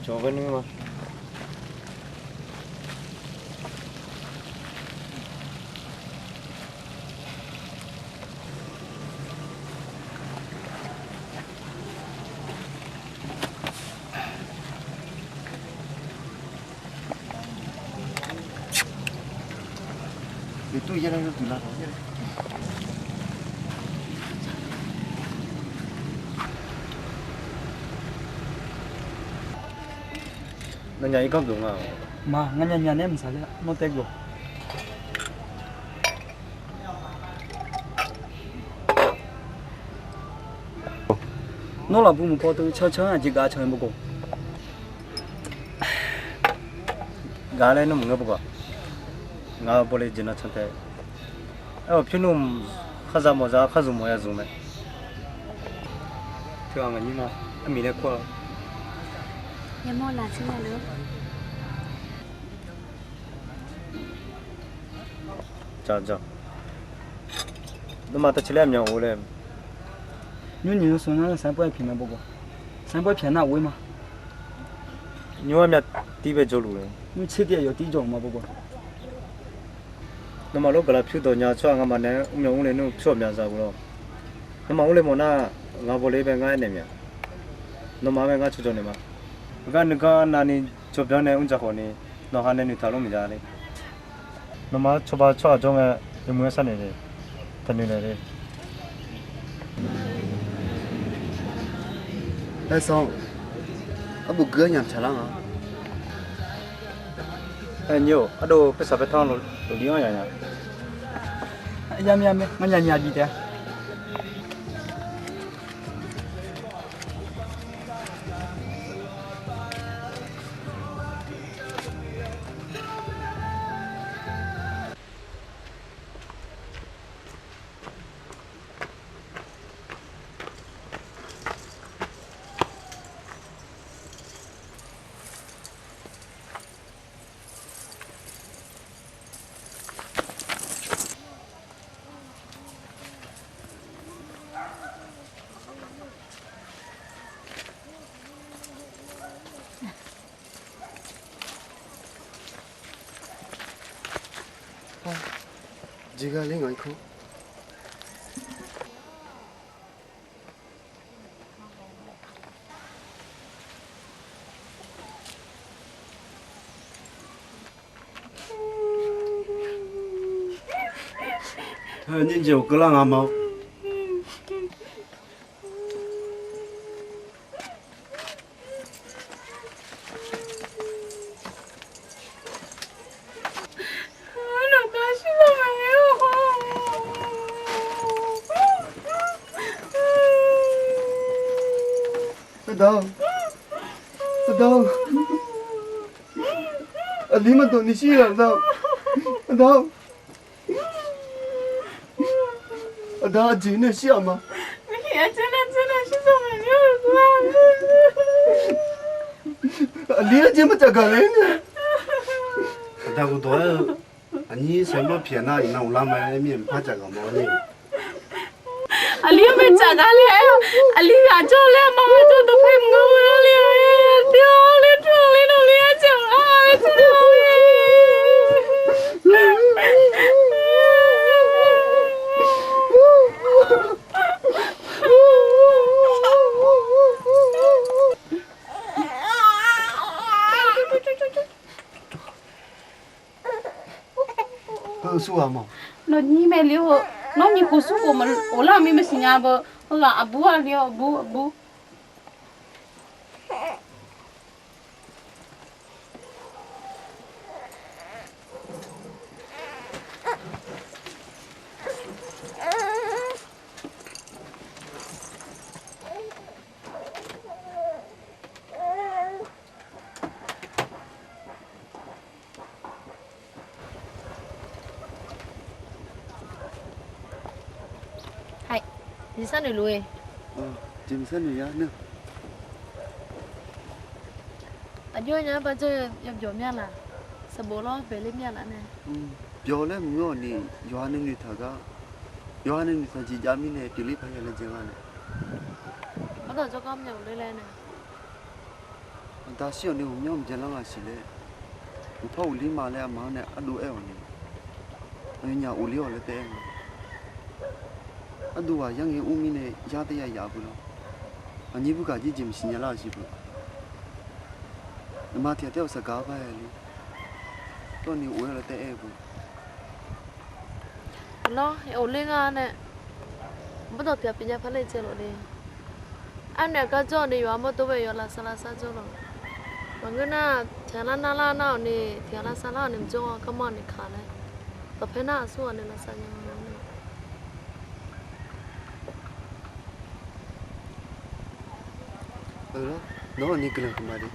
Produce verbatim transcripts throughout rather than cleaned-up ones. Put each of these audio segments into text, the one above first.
Cawq ghaer nuir ma. Nganyaf irkanr geuf nga. Ma, nganyaf nyaf nae mqsaq ler, nawr tae geuf. Nawr lafbu mq paw teu cancan aqjeq gaq can-eu bawgawq. Gaq laer nawr maqngeur bawgawq. Ngaq-euq bawle jeq nan can tae. Aer-awq pyur nmr, khar za mawf za, khar zmq mawf ya zmq mae. Teughaq ngaq nyir ma, armiq laer kur-a. Yamawr laf tser nya-eu. Jaq jaq. Nawmaf taqciq laer aqmyan of laer. Nymr nyiq-eu sanqnar sanqbof-aer pyaeq ma bawgawq. Sanqbof-aer pyaeq nar of-ir ma. Nymr armyav tir bae jawrluf-eu. Nymr tser tiv-aer yawf tir jawr-euq ma bawgawq. Nawmaf lof gaqlaq pyur dawq nya tsawrhaq ngamaf nae mrmyawf mr le nmr pyur ghawqmya za ghov lawr. Nawmaf mr le mawf nar, ngaq bawle bae ngar aernaeq mya. Nawmaf-anr bae ngar cawjaw naeq ma. Heugar nuigar navni jawrbyan nae mr dzaq khawf ni, nawq ha nae noeqtaq lor maqya le. Nawmaf-anr cawba tsawrhaq jawr ngae, yawmuiq-aer sharnaeq le. Taqnoeq naeq le. Aer sanr, arbof gui-aer nyamq tsaqlar nga. Aer nyir-or, ardov paersaq paertanr lofli-anr yaq nya. Yamya mae, nganyaf nyaf bif taef-a. Jeqghaq le ngaq-ir kanr. Teunyir jeq-awq keuvlar nga ma. Aqda-or, aqda-or, aqli maqdawq ni shir-a aqda-or, aqda-or. Aqda aqjeq nae shir-aq ma. Aqli aqjeq maqcaf gaq le nae. Aqda ghofdawq-aer-eu aqnyir saermar pyaeq nar iqnan uvlar ma-aer mirnae mqpar caf gaq ma-awr ni. Aqli-anr bae caf gaq le-aer, aqli ghaq jawr laer ma, ghaq jawr dawqpae mq-anr ghoe-awr le-aer, aqda-or, laer jawr-awr le nawq le-aer jaq-awr-aer tser-awr-aer. Heu surghaq mawf. Nawnyir mae le-eu, nawnyir khof surkhof maqghoflar-eu mirnae maqsiq nya beu. Heughaq aqbur-a le-awr, aqbur, aqbur. Haiq, jeqsar noeq luf-eu. Jeqsar noeq ya nar. Aqjox nya-aer bardzeur yawbyawq myanr laf, sanqbof lawr baeq ler myanr laf nae. Byawq laer maqngeur-awq ni, yawqha nae noeqtaq gar, yawqha nae noeqtaq jeq jav mirnae pyeufler paq ya laer jae nga nae. Ardawq jawrgar myanr ler laer nae. Aqda shir-awq ni ghawqmyanr mqbyav lar ngaq siq laer, uqpar ghofler ma laer aqma-anr nae ardov aer-awq ni, aqyawfnyaf ghofler-awq laer taef-aer nga. Ardov ghaq yar ngae ur mirnae yar tae ya yaf beu lawr. Aqnyir bur gaq jirjeq maqsiq nya lar-euq siq beu. Naqma tiq ghaq taef-aer ghawqshaq gaq-awr par-aer le. Tawrni ghofler laer taef-aer beu. Lawr, ghofler nga nae, bawrdawq tiq ghaq pyeufnya par nae dzae lawq le. Arnaeq gar jawr-awq ni yawqha mawrdov bae yawqha lavsav lavsar jawr lawq. Maqngeur nar, tiq ghaq lar nar lar nar-awq ni, tiq ghaq lavsav lar-awq ni mqjawr-awr garmanr ni kaq laer, dawqpae nar aqsur ghaq nae lavsav nya nga. Nawr-awq ni guiqlanq huiqma de.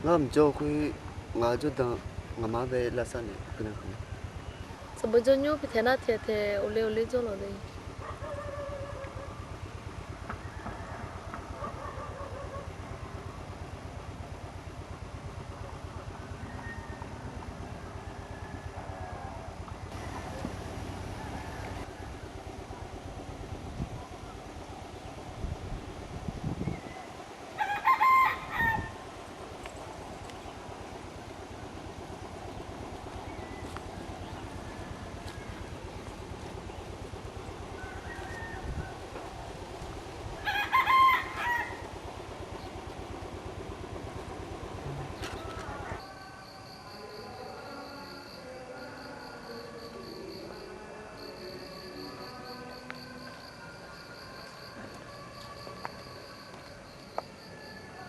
Ngar mqjawr-eu khoer, ngaq-euq jawrdan ngaqma-anr bae lavsav naeq guiqlanq huiq. Sanqbof jawrnymr pitaeq nar tiq ghaq taef ghofler ghofler jawr lawq de.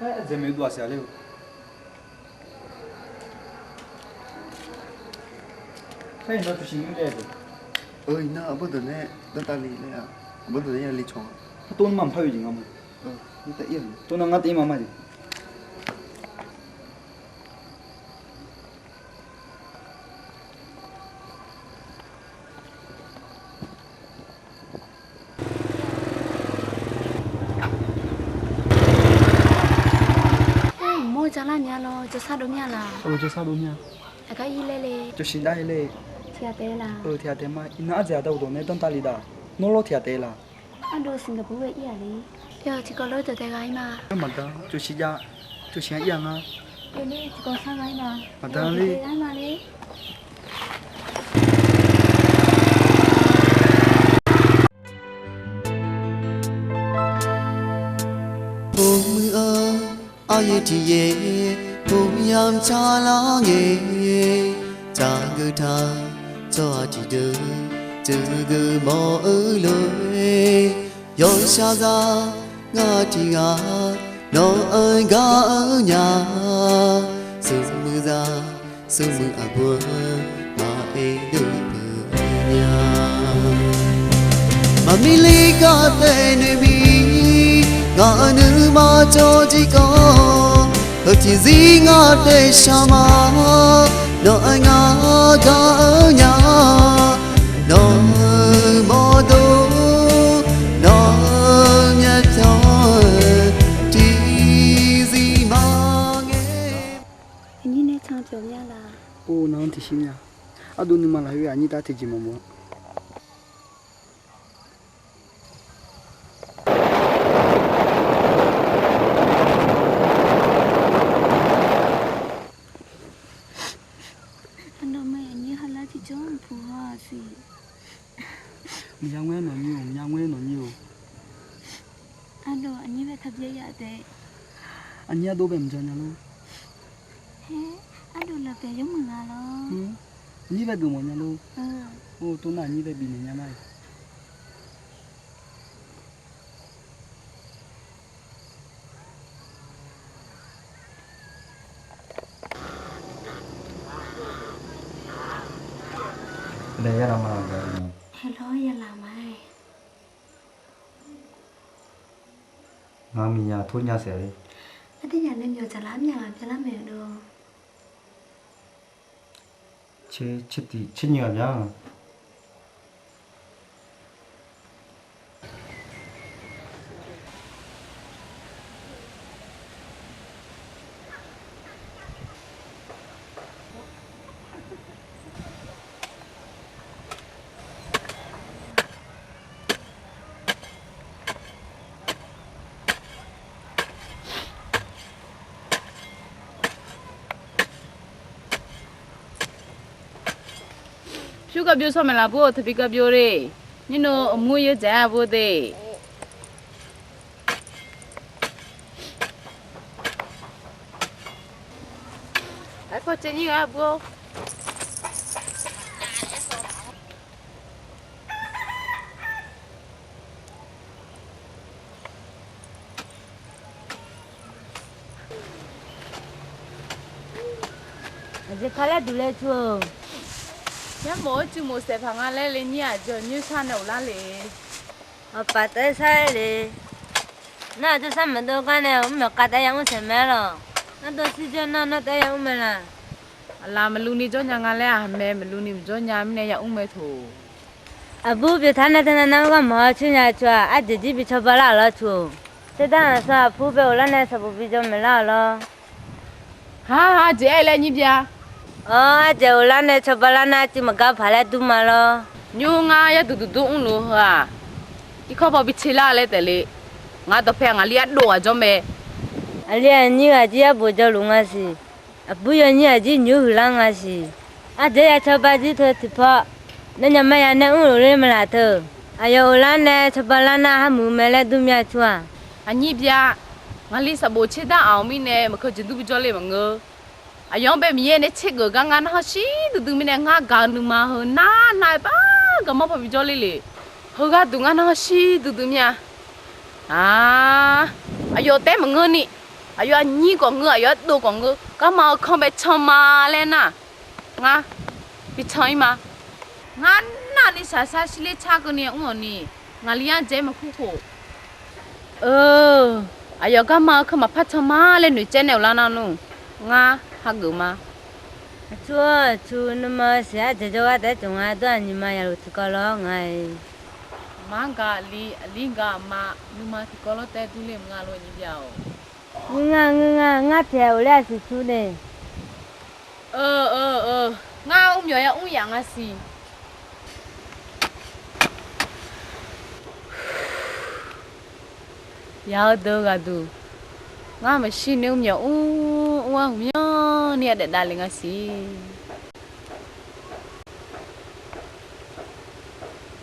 Aer, aqjeq maeq-eu dov-aq siq-a ler-eu. Aer, iqnan tuvsiq nymr laer-eu. Iqnan aqbawr deuq nae danrtav le laer-a. Aqbawr deuq nae ya le cawq-a. Tov nar maqpar oe jeq nga ma. Tov nar ngar taef-ir maqma jeq. Mawr jalar nya lawr, jawrsar dov mya laq? Jawrsar dov mya. Aqgar ir laer le. Cawqsiq dar ir le. Tiq ghaq taef laq? Tiq ghaq taef ma. Iqnan ardzaeq aqda uqdawq nae danrtav le daq. Nawr lawr tiq ghaq taef laq? Ardov Singapore ghae ir-aq le. Yawq, tiqkawv lof-aer dawq taef ghaq ir ma. Maqdan, cawqsiq jav, cawqsiq-anr ir-aq nga. Yawq le, tiqkawv sar ghaq ir ma. Maqdan le. Yawq, dawq taef ghaq ir ma le. Pawmuiq-eu aryaer tiq yaer, pawqyamq tsaqlar ngae, tsaqgeuqtaq tsawrhaq tiqdeuq, teugeuf mawr-eu lof-aer, yawshaqzaq ngar tiq ghaq, nawq-anr gar-eu nya, smrmuiq zaq, smrmuiq aqbur-anr maqaer dov-eu nya. Maqmir ler gar taef noeqmir, ngaq-euq nuima cawv jir kawv, heu tiqzir ngar taef shaq ma, nawq-anr ngar gar-eu nya, nawq-euq mawrdo, nawq-euq myavpyawq-eu tiqzir ma ngae. Aqnyir nae can pyeuf mya laq? Or, nar-anr tiqshir mya. Ardov nuima lafkhoer aqnyir tav tiqjeq mawf mawf-a. Aqnawq mae aqnyir ha lar tiqjawr mq puq ha siq. Mqya ngoer nawq nyir-or, mqya ngoer nawq nyir-or. Ardov aqnyir bae taqbyav yaf taef. Aqnyir ardov bae mqjan nya lor. Haer, ardov lafbyav yawmuiq nga lor. Aqnyir bae geufmawf nya lor. Or, tov nar aqnyir bae bifnaeq nya nar-iq. Haer lawr, ya laf ma-aer. Ngar miqnya tor nya saef-a le. Aqdui nya nae myawq dzaqlar mya ghaq byalar maeq-eu dov. Tser, tser tiq, tser nyiq ghaq bya-a. Yur gar byov sawr maeq laf bur-or, taqbi gar byov le. Nyir nu aqmur yeur dzaeq-a bur de. Aqpaw caev nyir ghaq bur-or. Aqjeq par laer duq laer cu-eu. Yar mawf-eu cuv mof saef paq nga laer le nyir-aq, jawr nymr sar nae of lar le. Aqpaf taef-aer sar-aer le. Nar-aq jawr sar maqdov gar nae mr maeq khav taef-aer yamr saeq mae lawq. Nar dov shir jawr nar nar taef-aer yamr mae laq. Aqlaf maqluv ni jawr nya nga laer-aq, haqmae maqluv ni maqjawr nya mirnae yamr mae toq. Aqbur byov taq nar teu nar nar mr gar mawf-awr coer nya cu-aq, arjeq jir bi cawba lar-awq lawr cu-or. Terdar aqsur aqpur bae of lar nae sanqbof bi jawr maeq lar-awq lawr. Ha, arjeq aer laer nyir bya. Awr, arjeq of lar nae cawba lar nar cuiv maqgar paq laer dur ma lawr. Nymr ngar yarduq duqdur mrluf-eu heu-aq, irkanr paw bi tser lar laer taef le. Ngar dawqpae ngaqli ardov ghaq jawr mae. Aqli aqnyir ghaq jir yar bof jawrluf nga siq. Aqbur yawnyir ghaq jir nymr huiqlar nga siq. Arjeq ya cawba jir teu tiqpaw, nawnyaf maqya nae mrluf ler ma laf teu. Aqyawf of lar nae cawba lar nar kharmuiq mae laer dur mya cu-aq. Aqnyir bya. Ngaqli sanqbof tser dar aq-awq mirnae maqkeuv jeqdur bi jawr le maqngeur. Aqyawf-anr bae Miqyaer nae tsergeuf gar ngar narhaq shir duidui mirnae ngar gaq-eu nuima heu nar nav-aer bar garmanr paw bi jawr ler le. Heu gharduq ngar narhaq shir duidui mir-a. Aq, aqyawf taef maqngeur ni, aqyawf aqnyir khawf ngeur, aqyawf ardov khawf ngeur, garma-eu kanr bae can ma laer nar, ngar bi can-ir ma. Ngar nar ni shaqshar shir ler car keuvni mr-awq ni, ngaqli-anr dzaeq-aer maqkur khof. Eu, aqyawf garma-eu kanr maqpar can ma laer noeqcaev nae of lar nar nmr, ngar hageuf ma. Aqcu-aq, aqcu, nuima-eu siq ardzaeq jawrgar taef-aer tsof nga dawr-aq nyiq ma yaqluf tiqkawv lawr nga-iq. Aqma gaq aqli, aqli gaq aqma, nuima tiqkawv lawr taef-aer durler mq nga lof nyir bya-awq. Ngeur nga, ngeur nga, ngar pyaeq of ler-aq siqtur de. Eu, eu, eu, ngar mrmyawf ya mr yaf nga siq. Yaq-eu deuq-eu ghaqduq, ngar maqshir ni mrmyawf mr, mr-ar huiqmyanr ni-a daef davle nga siq.